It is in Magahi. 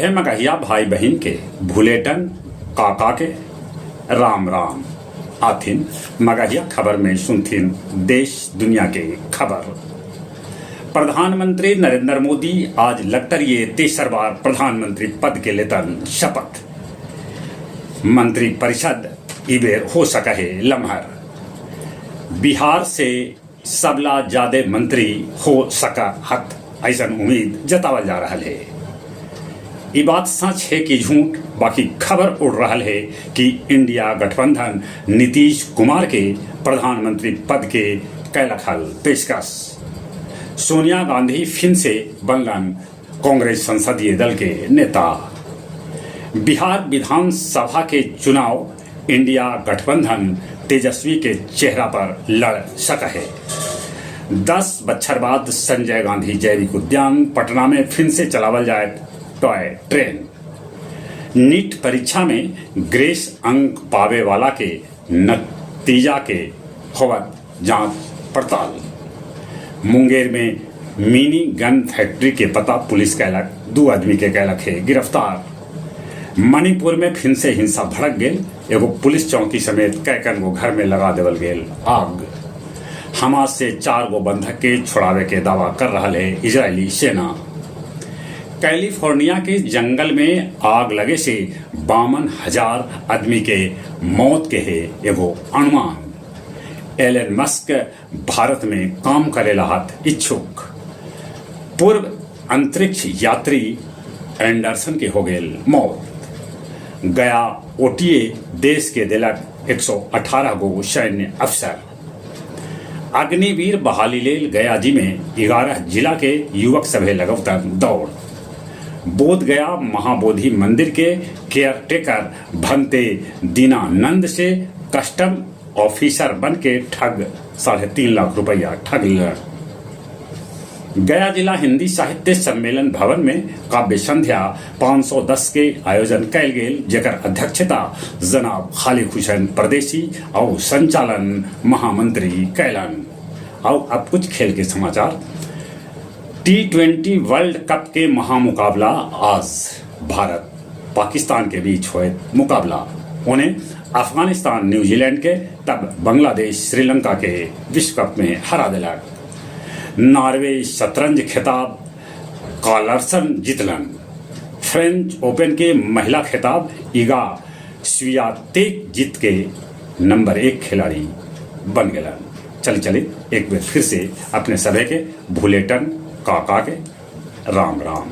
सभे मगहिया भाई बहिन के भुलेटन काका के राम राम। आथिन मगहिया खबर में सुनथिन देश दुनिया के खबर। प्रधानमंत्री नरेंद्र मोदी आज लगतरिये तेसर बार प्रधानमंत्री पद के लेतन शपथ। मंत्री परिषद ई बेर हो सके हे लम्हर। बिहार से सबला जादे मंत्री हो सका हथ, अइसन उम्मीद जतावल जा रहल हे। ई बात सच हे कि झूठ, बाकी खबर उड़ रहल हे कि इंडिया गठबंधन नीतीश कुमार के प्रधानमंत्री पद के कैलक हल पेशकश। सोनिया गांधी फिन से बनलन कांग्रेस संसदीय दल के नेता। बिहार विधानसभा के चुनाव इंडिया गठबंधन तेजस्वी के चेहरा पर लड़ सक हे। 10 बच्छर बाद संजय गांधी जैविक उद्यान पटना में फिन से चलावल जायत टॉय ट्रेन। नीट परीक्षा में ग्रेस अंक पावे वाला के नतीजा के होवत जांच पड़ताल। मुंगेर में मिनी गन फैक्ट्री के पता पुलिस कैलक, दू आदमी के कैलक हे गिरफ्तार। मणिपुर में फिन से हिंसा भड़क गेल, एगो पुलिस चौकी समेत कैकन गो घर में लगा देवल गेल आग। हमास से 4 गो बंधक के छोड़ावे के दावा कर रहल है इजरायली सेना। कैलिफोर्निया के जंगल में आग लगे से 52,000 आदमी के मौत के है एगो अनुमान। एलन मस्क भारत में काम करे लाहत इच्छुक। पूर्व अंतरिक्ष यात्री एंडरसन के हो गेल मौत। गया ओटीए देश के देलक 118 गो सैन्य अफसर। अग्निवीर बहाली लेल गया जी में 11 जिला के युवक सभे लगवतन दौड़। बोध गया महाबोधि मंदिर के केयरटेकर भंते दीनानंद से कस्टम ऑफिसर बन के ठग 3.5 लाख रुपया ठग लेलन। गया जिला हिंदी साहित्य सम्मेलन भवन में काव्य संध्या 510 के आयोजन कैल गेल, जेकर अध्यक्षता जनाब खालिक हुसैन परदेसी और संचालन महामंत्री कैलन। और अब कुछ खेल के समाचार। T20 world cuप के महामुकाबला आज भारत पाकिस्तान के बीच होए मुकाबला। उन्हें अफगानिस्तान न्यूजीलैंड के, तब बांग्लादेश श्रीलंका के विश्व कप में हरा दिलक। नॉर्वे शतरंज खिताब कार्लसन जीतलन। फ्रेंच ओपन के महिला खिताब इगा स्वियातेक जीत के नंबर 1 खिलाड़ी बन गलन। चली चली एक बार फिर से अपने सभे के भुलेटन काका के राम राम।